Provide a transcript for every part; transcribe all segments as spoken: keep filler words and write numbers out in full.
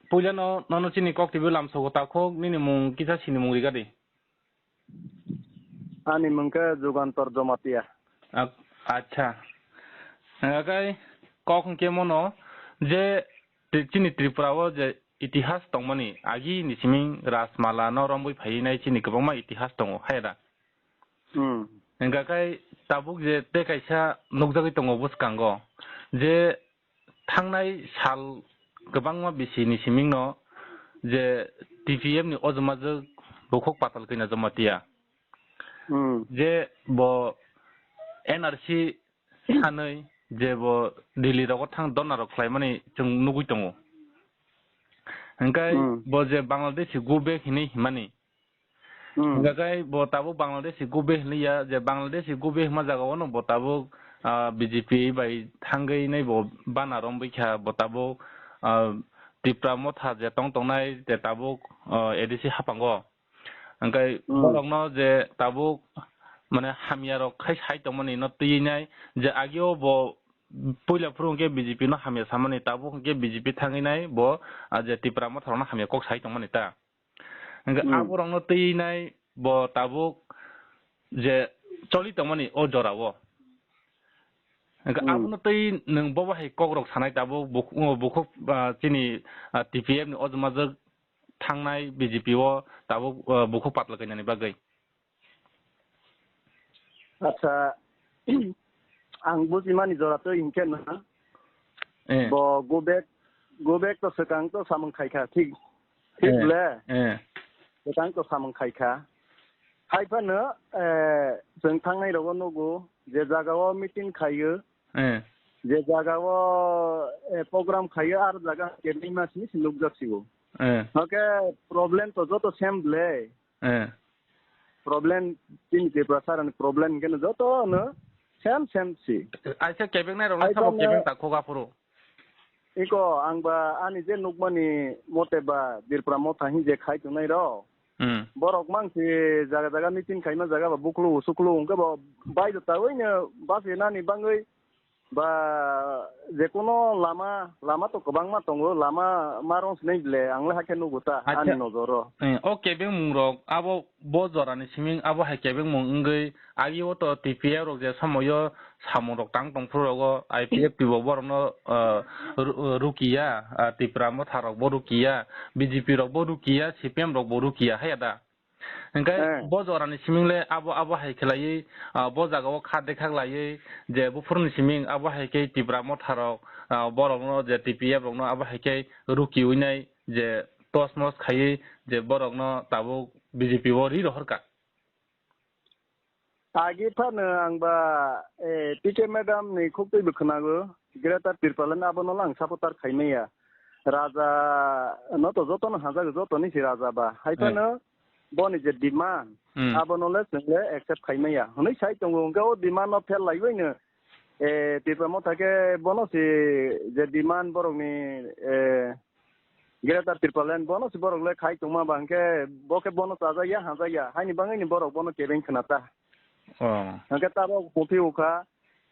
Puilano nono chini kok T V lamsogo takhuk, nini mung kisa sinimung rigadi. Ani mung khe Jugantor Jomatia. Ap-, acha. Hingkhe kok hwnkhe mono je Tri-, chini Tripura o je itihas tongmani, agi ni siming Rajmala no romwi phainai chini kwbangma itihas tongo, hai da? Hmm. Hingkha khe tabuk je tei kaisa nukjagwi tongo bwskango, je thangnai sal kwbangma bisi ni siming no je T P F ni ojomajwk bukhuk Patal Kanya Jamatia. Hmm. Je bo N R C sanwi je bo Delhi rogo thang dona rok khlaimani chwng nugwi tongo. Hingkhe Hmm. bo je Bangladeshi go back hinwi himani. Hmm. Hingkha khe bo tabuk Bangladeshi go back hinwi ya, je Bangladeshi go back hima jaga o no bo tabuk, ah, B J P bai thangwi nai bo bana romwi kha, bo tabuk, ah, Tipra Motha je tong tongnai je tabuk, ah, A D C haphango. Hingkhe Hmm. borokno je tabuk mane hamya rok khai sai tongmani no twi nai je agio bo puila phuru hwnkhe B J P no hamya samani, tabuk hwnkhe B J P thangwi nai bo, ah, je Tipra Motha rokno hamya kok sai tongmani ta. Hingkhe Hmm. aborokno twi nai bo tabuk je choli tongmani o jora o. Hingkhe Hmm. abono twi nwng bobo hai kok rok sanai tabuk buk-, bukhuk, ah, chini, ah, T P F ni ojomajwk thangnai B J P o tabuk, ah, bukhuk Patal Kanya ni bagwi. Acha, ang bujimani jora twi hinkhe na. Eh. Bo go back, go back to swkang to samung khaikha, thik, thik Eh. le? Eh. Swkang to samung khaikha. Hai phano, eh, chwng thangnai rogo nugo, je jaga o meeting khaio, Eh. je jaga o, eh, program khaio, ar jaga kebengma simi si nukjak sigo. Eh. Hake problem to joto same le. Eh. Problem chini Tiprasa rani problem hingke no joto no same same si. Aisa kebeng nai rok Ai sabo tamo kebeng ta khoga phuru. Iko ang ba ani je nukmani mote ba Tripura Motha hin je khai tongnai rok. Hmm. Borok mang si jaga jaga meeting khaima jaga ba buklu usuklu hingke bo bai do ta oi no bas nani bangoi Ba, jekono lama, lama to kwbangma tongo, lama ma rong sinai ble, ang le hakhe nugo ta, Acha. Ani nojoro. Eh, o kebengmung rok, abo bo jorani siming, abo hai kebengmung wngwi, agi o to T P F rok je somoyo samung rok tang tong phuru rogo, I P F T bo borokno, eh, ru-, rukiya, ah, Tipra Motha rok bo rukiya, B J P rok bo rukiya, C P M rok bo rukiya, haya da? Hingke Eh. bo jorani siming le abo, abo hai khlaiwi, ah, bo jaga o kha dekha khlaiwi je buphuruni siming abo hai khe Tipra Motha rok, ah, borok no je T P F rok no abo hai khe rukiwi nai je tos mos khaiwi je borok no tabuk B J P o ri rohor kha. Agi phano ang ba, eh, P K madam ni khuk twi bo khwnago, Greater Tipraland abono lang supporter khaimaya. Raja no to joto no hajago, joto ni si raja ba. Hai Eh. phano boni je demand, Hmm. abono le chwng le accept khaimaya. Hwnwi sai tongo, hwnkhe o demand no fail laiwi no, eh, Tipra Motha khe bono si je demand borok ni, eh, Greater Tipraland bono si borok le khai tongma ba hwnkhe bo khe bono chajak ya, hajak ya. Haini bangwi ni borok bono kebeng khna ta. Oh. Hwnkhe tabok muthi ukha,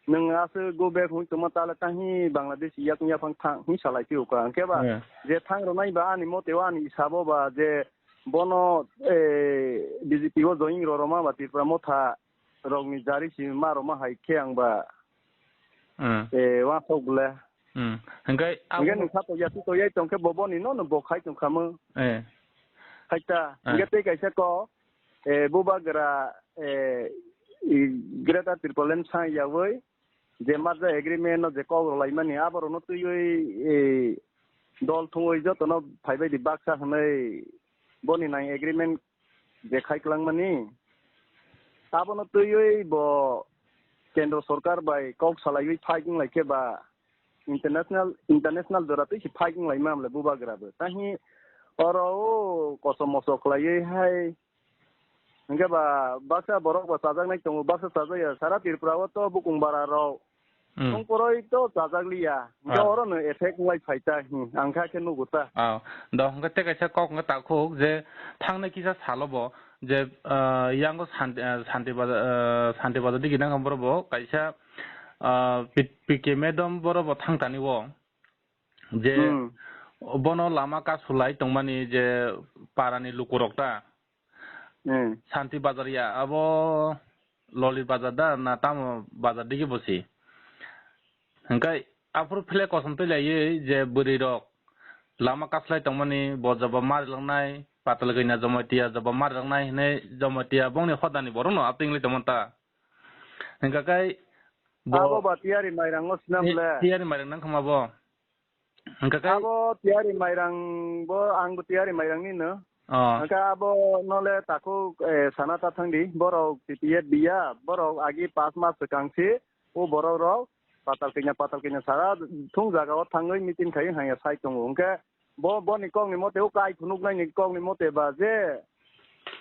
nwng aswk go back hwnwi tongma tale tanghi Bangladesh yakung yaphang thang hwnwi salai phi ukha. Hwnkhe ba Yeah. je thang rwnai ba ani mote o ani hisabo ba je bono, eh, B J P o join rw rwma ba Tipra Motha rokni jari si ma rwma hai khe ang ba, Hmm. eh, wansok bwle. Hmm. Hwnkhe abo Hwnkhe nwng sato yati to yai tongkhe bo boni no no bo khai tongkha mo. Eh. Haita, Eh. Hwnkhe tei kaisa ko, eh, bubagra, eh, i, Greater Tipraland sa yawi, je merger agreement no je kok rwlaimani, aborokno twiwi, eh, dol thungwi jotono phaibai di baksa hwnwi boni nang agreement je khai kwlangmani, abono twiwi bo kendro sorkar bai kok salaiwi fight wnglaikhe ba international, international jora twi se fight wnglaima hamle bubagra bo. Tahi oro o kosom moso khlaiwi hai hwnkhe ba baksa borok bo chajaknai tongo, baksa chajakya. Sara Tripura o to bukung bara rok Hmm. Tongporoi to chajak liya. Hwnkhe Ah. Oro no effect wngwi phai ta, hmm, ang kha khe nugo ta. Ah, do hwnkhe tei kaisa kok hwnkhe takhuk je thangnai kisa salo bo je, ah, yango Santi, ah, Santi Bazar, ah, Santi Bazar digi nang borok bo kaisa, ah, P-, P K madam borok bo thang tani o je Hmm. Bono lama kasulai tongmani je parani lukurok ta. Hmm. Santi bazar ya, abo Loli bazar da na tamo bazar digi bosi. Hingkai aphuru phile kosom twi laiwi je bwrwi rok lama kaslai tongmani bo jaba mari langnai, patal gina Jamatia jaba mari langnai hinwi Jamatia bongni hodani borokno atingli tongmanta. Hingka kai bo Abo ba tiyari mairang no sinam Ti-, le. Tiyari mairang nang khama bo. Hingka kai Abo tiyari mairang bo, ang bo tiyari mairang ni no. Oh. Hingka abo no le takhuk, eh, sana ta thang di. Borok T T F biya, borok agi pas mas swkang si, o borok rok patal kanya, patal kanya sara thung jaga o thangwi meeting khai hanya sai tongo. Hingke bo, boni kok ni mote, o kai phunuk nai ni kok ni mote ba je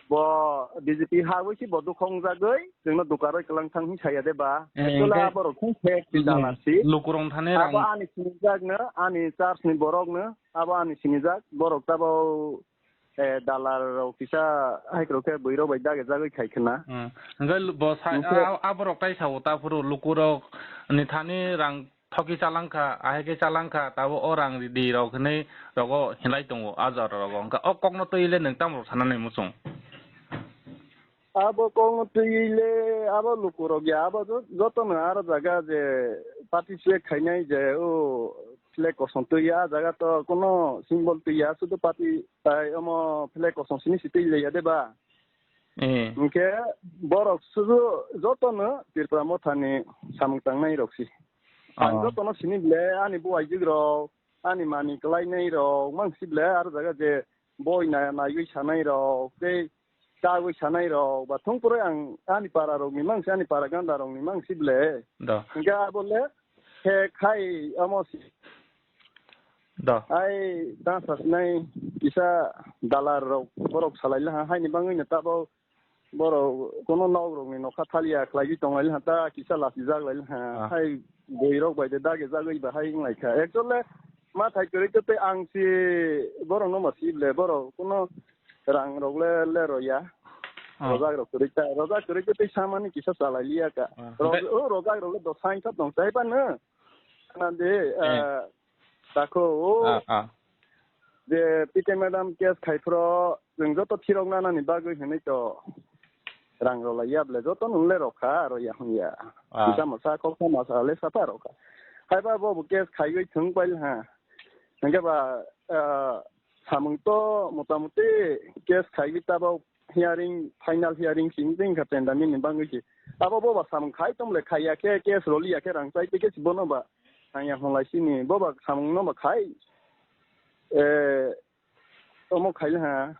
bo B J P ha wi si bo dukhong jagwi chwngno dukaroi kwlang thang hi saya de ba. Eh, Actually hingke aborok thung fake si Hmm. dala si. Lukurok thani Abo rang ani sinijak no, ani church ni borok no, abo ani sinijak, borok tabo, eh, dalar rok kisa hai kwrwk khe bwrwi rok bai dage jagwi khai khna. Hmm. Hingke lu-, bo sa-, Hingke a-, a-, aborok tai sao ta phuru lukurok ni thani rang thoki chalangkha, ahai khe chalangkha, tabo o rang di rok hinwi rogo hinlai tongo, a jora rogo. Hingkha o kokno twi le nwng tamo rok sanani muchung? Abo kokno twi le abo luku rok ya, abo jo-, joto no aro jaga je participate khainai je o flag kosom twi ya, a jaga to kono symbol twi ya, sudu party tai omo flag kosom sini si twi le ya de ba? Eh. Hingke borok sudu joto no Tripura Motha ni samung tangnai rok si. Ang Oh. jotono sini ble, ani buaijwk rok, ani mani kwlainai rok, mang si ble, aro jaga je boi na-, naiwi sanai rok, tei chawi sanai rok, ba thung pore ang ani para rok ni mang si, ani para ganda rok ni mang si ble. Do. Hingke abo le, he khai amo si. Do. Ai, ta sa sinai kisa dalar rok, borok salai le ha, hai ni bangwi no tabo Borok kono nok rok ni nokha thaliya khlaiwi tong lai ha ta kisa lachijak lai ha. Ah. Hai boi rok bai de dage jagwi bahai wng lai kha. Actually ma thai kwrwi tei ang si borok no ma si ble borok kono rang rok le le roya. Ah. Rojak rok kwrwi ta, rojak kwrwi tei samani kisa chalai liya ka. Ah. Rok-, Hwnkhe o rojak rok le do sain kha tong chai ba no. Khna de, Eh. ah, Takho, o Ah, ah. je P T madam case khai phro, chwng joto thirok nanani bagwi hinwi to rang rwlai ya ble, joto nung le rok kha, aro ya hwn ya. Ah. Kisa masa, kok sa masa le sapa rok kha. Haiba bo bo case khaiwi thwng pail ha. Hingke ba, ah, samung to motamuti case khaiwi tabok hearing, final hearing sini ding kha tenda nini bangwi si. Abo bo ba samung khai tong le khai ya khe, case roli ya khe rang chai tei khe si bono ba. Ang ya hwnlai sini, bo ba samung no ba khai. Eh, omo khai ha.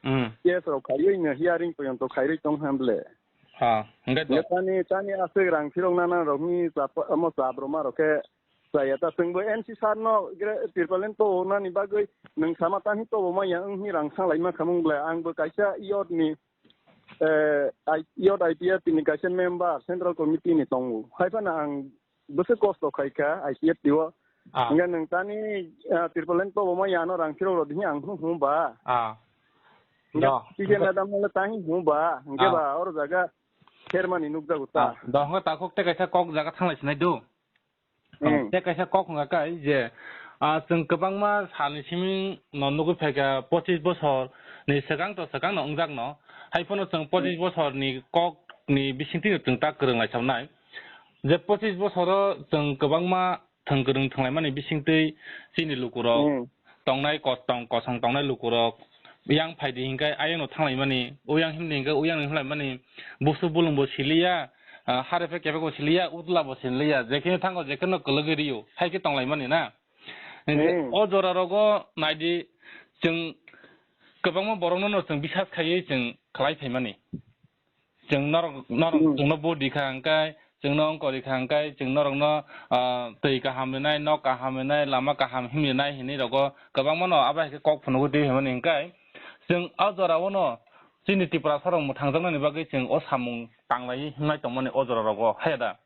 Hmm. Case rok khaiwi no hearing poyonto khairwi tong ham ble. Ha, hingke to. Nge tani, tani aswk rang phirok nana rok ni chap-, omo chap roma rok khe chaya ta. Chwng bo M C sir no gre-, Tripalian to nani bagwi nwng sama tani to bo maya wng hi rang sanglai ma khamung ble. Ang bo kaisa yot ni, eh, I-, yot I P F T ni kaisa member, Central Committee ni tongo. Hai phano ang bwswk kosto khai kha I P F T o. Ah. Hingke nwng tani, ah, Tripalian to bo ma yano rang phirok rodi ang hung hung ba. Ah. Hingke Do. T K madam le tang hung ba. Hingke Ah. ba oro jaga khermani nukjago ta. Ah. Do, hingke takhuk te kaisa kok jaga thanglai sinai do. Hmm. Te kaisa kok hwnga kai je, ah, chwng kwbangma salni simi no nugwi phaikha, pochis bosor ni swkang to swkang no wngjak no. Hai phano chwng pochis Hmm. bosor ni kok ni bisingtwi no chwng ta kwrwng lai sabnai. Je pochis bosoro chwng kwbangma thwng kwrwng thwnglaimani bisingtwi chini lukurok Hmm. tongnai kos-, tong-, kosong tongnai lukurok yang phaidi hinkai ayang no thanglaimani, uyang himdi hinkai uyang no himlaimani, busu bulung bo siliya, ah, hare phe kebek bo siliya, utla bo siliya, jekheno thango jekheno kwlwgwi rio, hai khe tonglaimani na. Hmm. O jora rogo naidi chwng kwbangma borokno no chwng bisas khaiwi chwng khlai phaimani. Chwng norok, norok Hmm. chwngno vote rikha hwnkhe, chwngno wngkor rikha hwnkhe, chwng norokno, ah, twi kaham rinai, nok kaham rinai, lama kaham him rinai hinwi rogo kwbangmano abo hai khe kok phunugwi twi hwnmani hwnkhe, chwng o jorao no chini Tiprasa rok mwthangjaknani bagwi chwng o samung tanglaiwi himnai tongmani o jora rogo, haya da?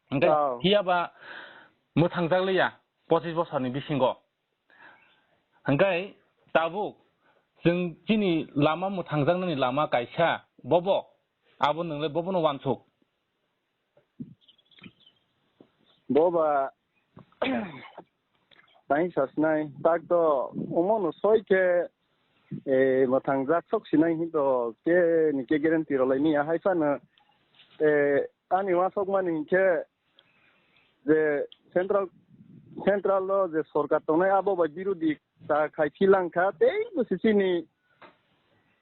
Hwnkhe Oh. phiya ba mwthangjakliya pochis bosorni bisingo. Hwnkhe tabuk chwng chini lama mwthangjaknani lama kaisa, bobo, abo nwngle bobono uansuk. Bo ba, Ai sasnai, tak to omo no soi khe, eh, mwthang jak sok sinai hin to ke ni ke guarantee rw lai ni ya hai phano, eh, ani uansuk mani hin khe je central, central o je sorkar tongnai abo bai birodhi ta khai philang kha, tei bo se chini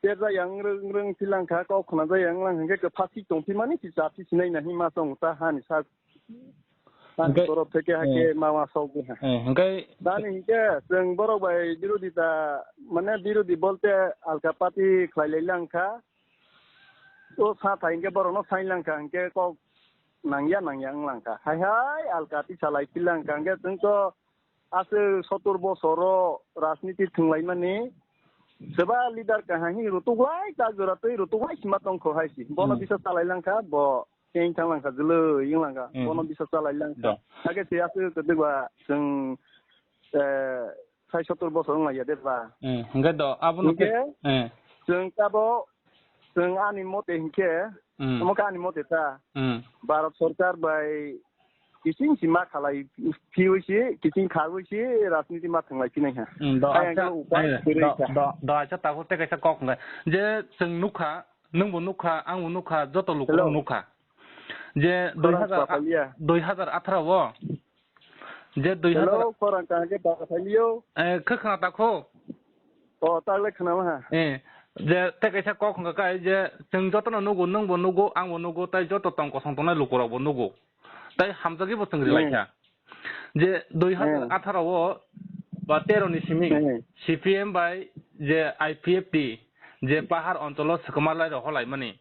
terja yang rwng rwng philang kha, kok khna ja yang lang hingke ke phasi tong phi mani si cha phi sinai na hin ma song ta hani sa. Ani Hingke, torof theke hake eh, ma ma sok ha. Eh, hingke Tani hingke chwng borok bai birodhi ta, mane birodhi bolte alka party khlai lai lang kha. O sa thai hingke borok no sai lang kha, hingke kok nangya nangya wng lang kha. Hai hai alka tisa lai phi lang kha, hingke chwng to aswk sottor bosor o rajniti thwng lai mani. Seba leader kaham hin rutuk lai, ta jora twi rutuk lai sima tong kho hai si. Bono Hmm. bisa chalai lang kha, bo Khe wng thang lang kha, jwlwi wng lang kha. Hmm. Bono bisa chalai lang kha. Do. Hakhe se aswk kwtwkba chwng, eh, sai sottor bosor wng lai ya de ba. Hmm. Hingke do, abono Hingke ke, eh. chwng tabo, chwng ani mote hingke, Hmm. omo khe ani mote ta. Hmm. Bharat Sarkar bai kiching si ma khalai phiwi si, kiching kharwi si, rajniti ma thwng lai phinai ha. Hmm, do, Ayang acha, khe upai eh, kwrwi do, kha. do, do, acha, tabuk tei kaisa kok hwnka. Je chwng nukha, Nwngbo nukha, angbo nukha, joto lukurok Hello. nukha. Je Khorang dui hazar, kwphalia. dui hazar atharo o, je dui hazar Hello, khorang kaham khe kwphailio. Eh, khe khna ta kho? O, ta le khna ha. Eh, je tei kaisa kok hwnka kai je chwng jotono nugo, nwngbo nugo, angbo nugo, tei joto tong kosong tongnai lukurokbo nugo. Tei hamjagwibo chwng rilai Hmm. kha. Je dui hazar atharo o ba tero ni simi Hmm. C P M bai je I P F T je pahar oncholo swkma lai rok holaimani.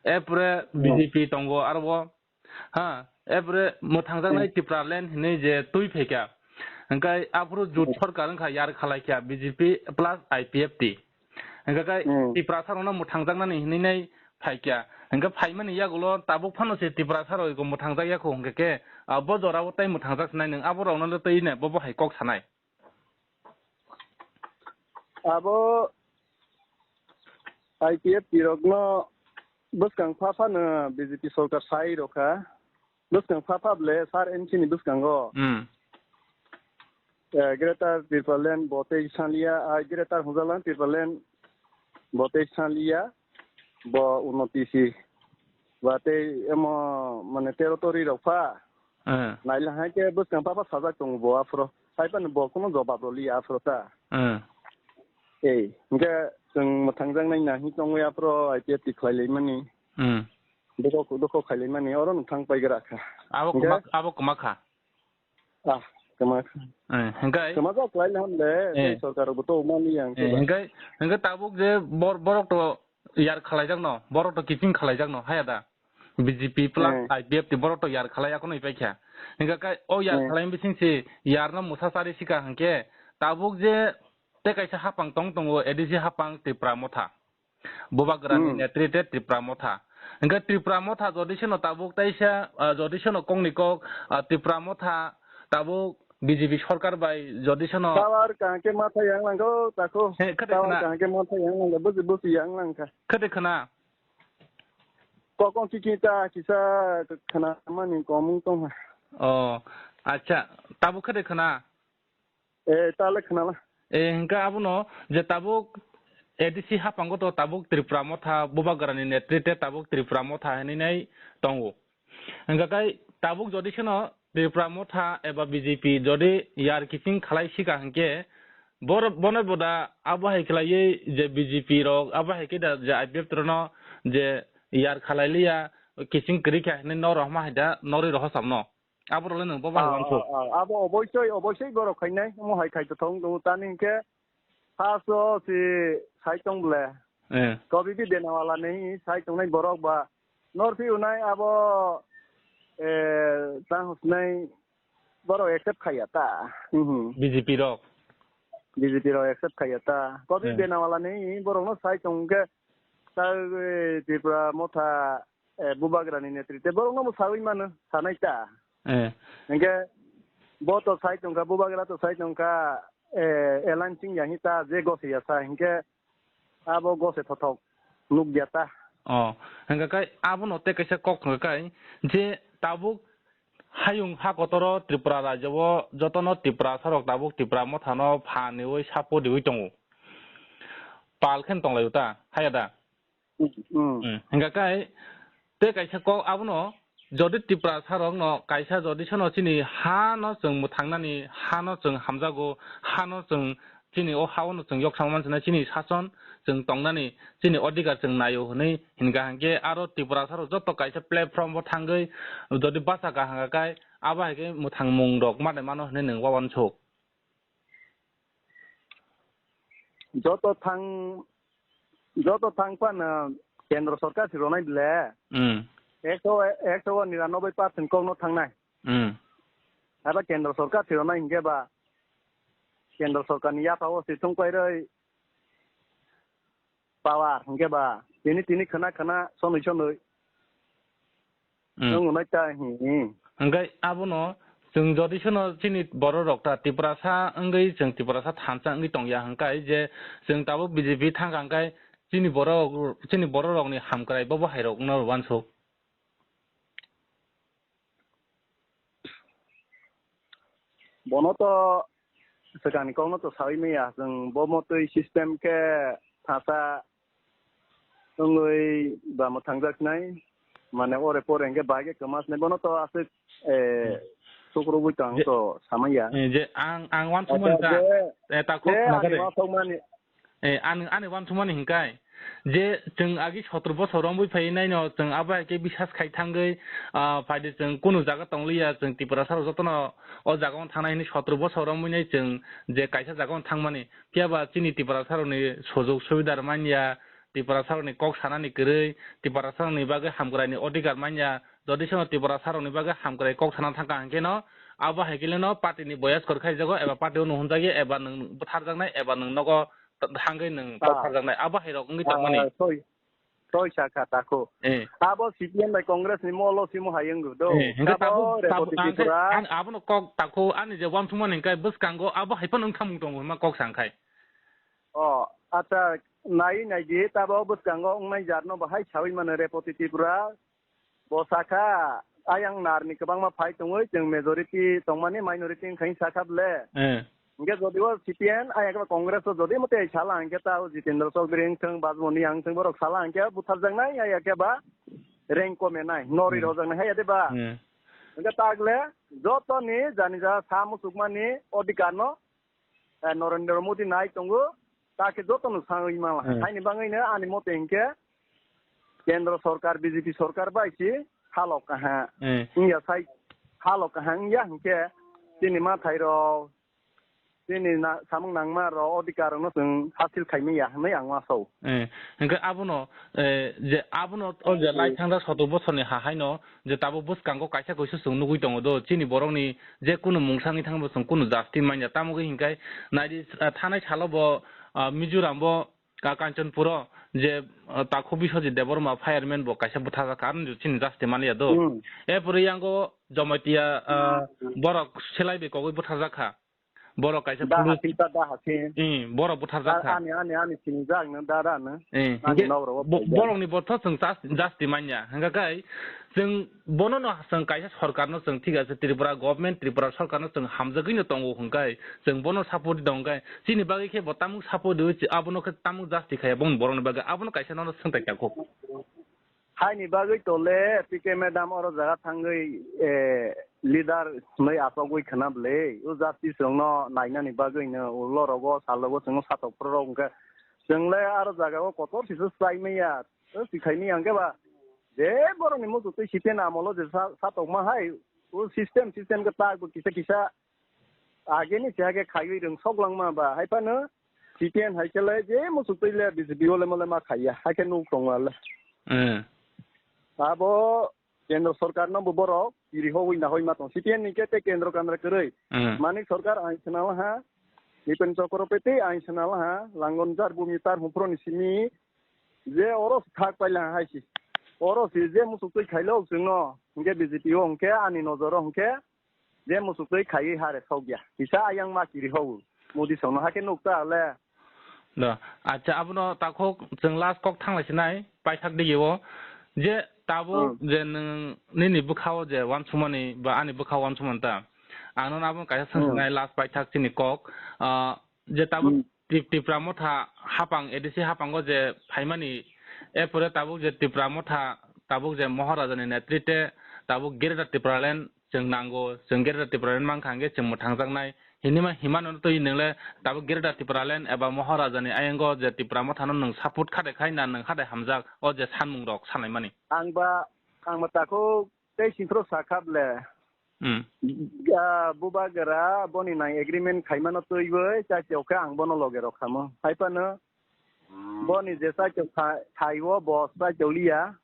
Epore Hmm. B J P tongo aro o, ha, epore mwthangjaknai Hmm. Tipraland hinui je twi phaikha. Hingkai aphuru jut Hmm. sorkar wngkha yar khalaikha B J P plus I P F T. Hingkha khe Hmm. Tiprasa rokno mwthangjaknani hinui nai phaikha. Hingkha phaimani yagulo tabuk phano se Tiprasa rok eko mwthangjak yakho hingkha khe, ah, bo jora o tei mwthangjak sinai nwng abo rokno le twi nai bo bo hai kok sanai. Abo I P F T rokno bwskang pha phano B J P sorkar sai rokha. Bwskang pha pha ble sar M C ni bwskango. Hmm. Eh, Greater Tipraland bo tei sanliya, ah, Greater Hwnjalang Tipraland bo tei sanliya, bo unnoti si. Ba tei emo mane territory rok pha. Eh. Naila hai khe bwskang pha pha sajak tongo bo aphro. Hai phano bo kuno jobab rw liya aphro ta. Eh. Ei, hingke chwng mwthangjaknai na hi tongwi aphro I P F T khlai lai mani. Hmm. Dukho, dukho khlai lai mani, oro no thang pai gra kha. Abo Hingke kwma, abo kwma kha. Ah, kwma kha. Eh, hingkai? Kwma jak lai ham de, Eh. tei sorkar bo to mani yang Eh, ke ba. hingkai, hingkai tabuk je bor-, borok to yar khalai jak no, borok to kiching khalai jak no, haya da. B J P plus Eh. I P F T borok to yar khalai ya kono ipai kha. Hingka kai o yar Eh. khalai bising si yar no musa sari sika hingke tabuk je tei kaisa hapang tong tongo A D C hapang Tipra Motha. Bubagrani Hmm. netrite Tipra Motha. Hingke Tipra Motha jodi seno tabuk taisa, ah, jodi seno kongni kok, ah, Tipra Motha tabuk B J P sorkar bai jodi seno Tower kaham khe matha yang langkho, takho. He, khade Tower khna. kaham khe matha yang langkha, busi busi yang langkha. Khade khna. Kokong kiki ta kisa khna mani komung tongha. Oh, acha, tabuk khade khna. Eh, ta le khna la. Eh, hingke abono je tabuk A D C haphango to tabuk Tripura Motha Bubagrani netrite tabuk Tripura Motha hinui nai tongo. Hingke kai tabuk jodi seno Tripura Motha eba B J P jodi yar kiching khalai sika hingke bor-, bono boda abo hai khlaiwi je B J P rok abo hai khe da je I P F T rokno je yar khalai liya kiching kwrwi kha hinui norok ma hai da norwi rohor samno. Aborok le nwng bo bai Ah, wansuk. Ah, ah, abo oboisoi, oboisoi borok khainai, omo hai khai tong tongo, tani hinkhe first o si sai tong ble. Eh. Kobi bi denawala ni sai tongnai borok ba norphi unai abo, eh, tang husnai borok accept khaiya ta. Mhm. B J P rok. B J P rok accept khaiya ta. Kobi Eh. denawala ni borok no sai tong khe ta, eh, Tripura Motha eh, Bubagrani netrite borokno bo sawi mano, sanai ta. Eh. Hinkhe bo to sai tongkha, Bubagra to sai tongkha, eh, Elansing ya hita je gose ya sa, hinkhe abo gose thothok nukya ta. Oh, hinkhe kai abono tei kaisa kok thangkha kai je tabuk hayung ha kotoro Tripura rajyo o jotono Tiprasa rok tabuk Tipra mothano pha niwi sapo diwi tongo. Pal khen tonglaio ta, haya da? Hmm. Hmm. Hingka kai, tei kaisa kok abono, jodi Tiprasa rokno kaisa jodi sono chini hano chwng mwthangnani, hano chwng hamjago, hano chwng chini o hao no chwng yok sama manchina chini sason chwng tongnani chini odhikar chwng naio hwnwi hinkha hinkhe aro Tiprasa rok joto kaisa platform o thangwi jodi bachaka hangka kai abo hai khe mwthangmung rok manai mano hwnwi nwng wawansuk. Joto thang, joto thang phano kendro sorkar si rwnai bile. Hmm. Ekso, ekso o niranoboi percent kokno thangnai. Hmm. Abo kendro sorkar si rwnai hinkhe ba kendro sorkar ni yapha o si thung pairoi power hinkhe ba tini tini khna khna sonoi sonoi. Hmm. Nwng hwnwi ta hi. Hingkhe abono chwng jodi sono chini borok rok ta Tiprasa wngwi chwng Tiprasa thansa wngwi tongya hingkhe je chwng tabuk B J P thangkha hingkhe chini borok chini borok rokni hamkrai bobo hai rok wngna wansuk. Bono to swkangni kokno to sawi maya, chwng bo motwi system khe thasa wngwi ba mwthangjaknai, mane ore pore hwnkhe bai khe kwma swnai, bono to aswk, eh, sukrubwi tong je, to samaya. Eh, je ang, ang wansukmani ta, je, eh, ta je khok ani nagade. Wansukmani, Eh, ani, ani wansukmani hinkai je chwng agi sotro bosor romwi phai naino chwng abo hai khe bisas khai thangwi, ah, phaidi chwng kunu jaga tongliya, chwng Tiprasa rok jotono o jaga o thangnai hinwi sotro bosor romwi nai chwng je kaisa jaga o thangmani, phiya ba chini Tiprasa rokni sujog subida manya, Tiprasa rokni kok sanani kwrwi, Tiprasa rokni bagwi hamkrai ni odhikar manya, jodi sono Tiprasa rokni bagwi hamkrai kok sana thangkha hinkhe no abo hai khe no party ni boyas kwrwi khaijago eba party o no hwnjakya eba nwng bwtharjaknai eba nwng nogo thangwi nwng Ah. Tokpharjaknai, abo hai rok wngwi tongmani. Ah, soi, soi sakha takhu. Eh. Abo C P M bai Congress ni molo simo hai wngwi do. Eh, hingke Abo takhu, Reboti takhu, ang khe, Tripura. Ang abono kok takhu, ani je wansukmani hingke bwskango abo hai phano wngkhamung tongo hima kok sangkhai. Oh, acha, nai nai di, tabo bwskango wngnai jarno bahai sawi mano Reboti Tripura. Bo sakha, ayang narni kwbangma phai tongwi, chwng majority tongmani minority wngkha sakha ble. Eh. Hingke jodi o C P M, ayang khe Congress o jodi mate sala hingke ta o Jitendra Chaudhary wngthwng, Bajmoni wngthwng, borok sala hingke butharjaknai, ayang khe ba rank kome nai, nori Hmm. rojaknai, haiya de ba? Hmm. Hingke tagle, jotoni jani ja sa muchukmani odhikar no, eh, Narendra Modi nai tongo, ta khe jotono sangwi mala. Hmm. Haini bangwi no ani mote hingke kendro sorkar, B J P sorkar bai si halok kaha. Hmm. Wngya sai halok kaha wngya hingke chini mathai rok, chini na-, samung nangma rok odhikar rokno chwng hasil khaimaya hinwi ang uansao. Hmm. Hingke abono, eh, je abono o je Hmm. lai thangda soto bosorni ha haino je tabuk bwskango kaisa kaisa chwng nugwi tongo do, chini borokni je kunu mungsa wngwi thangbo chwng kunu justice manya, tamo wngwi hinkhe naidi, ah, thanai salo bo, ah, Mizoram bo, ah, Kanchanpur o je, ah, takhu Biswajit Debbarma fireman bo kaisa bwthajak kha, aroni chini justice manya do. Hmm. Erpore yango Jamatia, ah, Hmm. borok selai bai kogwi bwthajak kha. Borok kaisa Da police. Hasin ta da hasin. Hmm, borok bwthajak kha. Ani, ani, ani sinijak no da da no. Eh, Ani hingke nogro bo bo-, paijak. Borokni botho chwng jas-, justice manya. Hingka kai chwng bono no chwng kaisa sorkar no chwng thik ase Tripura government, Tripura sorkar no chwng hamjagwi no tongo hingkai chwng bono support di tongo kai chini bagwi khe bo tamung support di abono khe tamung justice khaya bong borokni bagwi abono kaisa nono swngtai kako. Haini bagwi tole P K madam oro jaga thangwi, eh, leader hwnwi achogwi khwna bwlwi. O justice rokno nainani bagwi no ulo rogo sal rogo chwngno satok phuru rok hwnkhe chwngle aro jaga o kotor sisa chwlai manya. O sikhaini hwnkhe ba je borokni muchuk twi C P M amolo je sa-, satokma hai o system system khe tak bo kisa kisa Ageni se age khaiwi rwng sok langma ba, hai phano C P M hai khe le je muchuk twi le B J P o le mole ma khaiya, hai khe nuk tongo le. Eh. Abo kendro sorkar no bo borok kiri hoi na hoi ma tong. C P M ni khe tei kendro kandra kwrwi. Eh. Manik sorkar ain swnam ha, Nipen Chakraborty ain swnam ha, Langon Jar Bumi Tar Humphro ni simi je oro thak paila hai si. Oro si je muchuk twi khailo chwngno, hwnkhe B J P o hwnkhe ani nojoro hwnkhe je muchuk twi khaiwi hare thok ya. Kisa ayang ma kiri hou. Modi songno hakhe nuk ta le. Da, acha, abono takhuk chwng last kok thanglai sinai, paithak dige o. Je Tabuk Hmm. je nwng nini bwkhao je uansukmani ba ani bwkhao uansukmani ta, ang nono abo kaisa Hmm. swngsinai last paithak chini kok, ah, je tabuk Hmm. Tip-, Tipra Motha hapang, A D C hapango je phaimani, erpore tabuk je Tipra Motha, tabuk je Maharaja ni netrite, tabuk Greater Tipraland chwng nango, chwng Greater Tipraland mankha hwnkhe chwng mwthangjaknai. Hinima, himano twi nwngle tabuk Greater Tipraland eba Maharaja ni ayango je Tipra Motha no nwng support khade khai na nwng khade hamjak o je sanmung rok salaimani. Ang ba, ang ba takhuk tei singphuru sakha ble. Hmm. Ah, bubagra boni nai agreement khaimano twiwi chachi okhe ang bono loge rok khamo. Haiphano boni je chachi kha-, khaiwo bo chachi liya.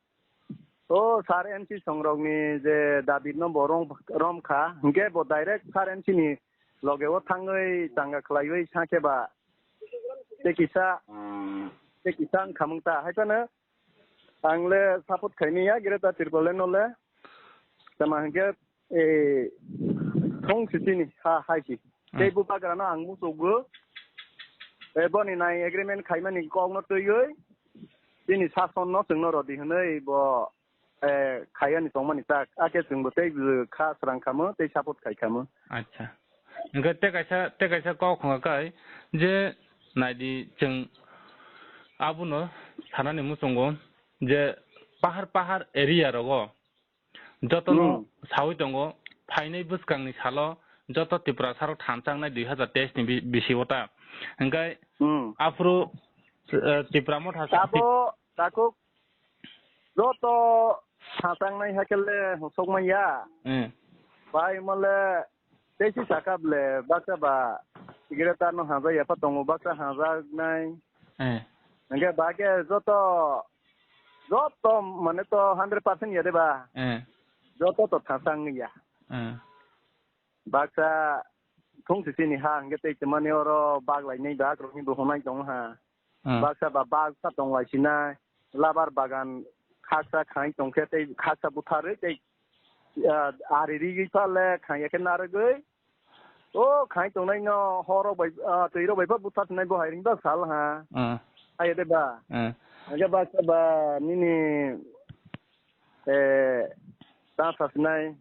O sir M C songrokni je David no bo rom, rom kha, hwnkhe bo direct sir M C ni loge o thangwi changa khlaiwi sakhe ba tei kisa, tei kisa wngkhamung ta. Haiphano ang le support khaini ya Greater Tipraland no le. Tama hwnkhe, eh, thong sitini ha hai si. Hmm. Tei bubagra no ang musugo. Eh, boni nai agreement khaimani kok no twiwi. Bini sason no chwngno rodi hwnwi bo, eh, khaiyani tongmani tak. Ake chwngbo tei kha srang khamo, tei support khai khamo. Acha. Hwnkhe tei kaisa, tei kaisa kok hwnka kai je naidi chwng abono sanani muchungo je pahar pahar area rogo jotono Hmm. sawi tongo, phainai bwskangni salo joto Tiprasa rok thansa wngnai dui hazar teis ni bi-, bisi o ta. Hwnkhe Hmm. Aphuru, eh, Tipra Motha sa-, Tabo, takhuk, joto thansa wngnai hakhe le hosok manya. Hmm. Bai mole tei si sakha ble baksa ba Greater no hamjak yapha tongo, baksa hamjaknai. Eh. Hwnkhe ba khe joto, joto mane to hundred percent ya de ba. Eh. Joto to thasang ya. Eh. Baksa thung sisi ni ha hwnkhe tei chumani oro bak lai nai bak rok ni bo hwnai tong ha. Hmm. Baksa ba baksa tong lai sinai, labar bagan khaksa khai tong khe tei khaksa butharwi tei, ah, ari rigwi pha le khai ya khe narwgwi. O khai tongnai no horo bai, ah, twi rok bai pha buthar sinai bo hai ring ba sal ha. Hmm. Hai de ba. Hmm. Hwnkhe baksa ba nini, eh, ta sa sinai.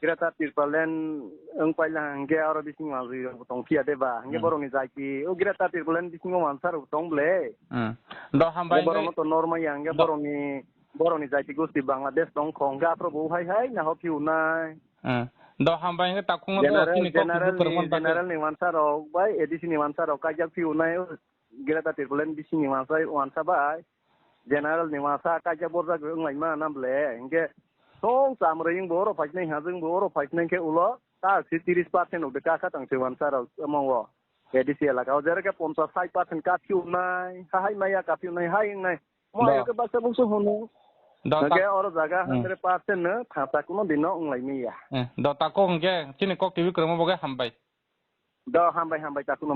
Greater Tipraland wng paila hwnkhe aro bising manjwi rok tong phiya de ba? Hwnkhe Hmm. borokni jaiti, o Greater Tipraland bisingo wansa rok tong ble. Hmm. Do hambai Hwnkhe borokno hwnkhe to normal ya hwnkhe do- borokni, borokni jaiti gosti Bangladesh tong kho hwnkhe aphuru bo hai hai naho phiunai. Hmm. Do hambai hwnkhe takhukno do General, chini kok General ni, kwrwngma bagwi. General ni wansa rok bai A D C ni wansa rok kaijak phiunai. Greater Tipraland bisingni wansa, wansa bai General ni wansa kaisa borjak wnglaima na ble. Hwnkhe song chamrwi wngbo oro phaisnai, hajwk wngbo oro phaisnai khe ulo ta si tiris percent rok de kha kha tang se wansa rok omo o A D C elaka o, jera khe ponchas sait percent kaphi wngnai, ha hai maya kaphi wngnai, hai wngnai. Mo Da. Ayo khe baksa buksu hwnwi. Da Hwnkhe tak-, oro jaga hmm. Hundred percent no thangsa kuno dino wnglaimaya. Eh, da tako hwnkhe chini kok T V kwrwngma bo khe hambai. Da hambai, hambai, takhukno.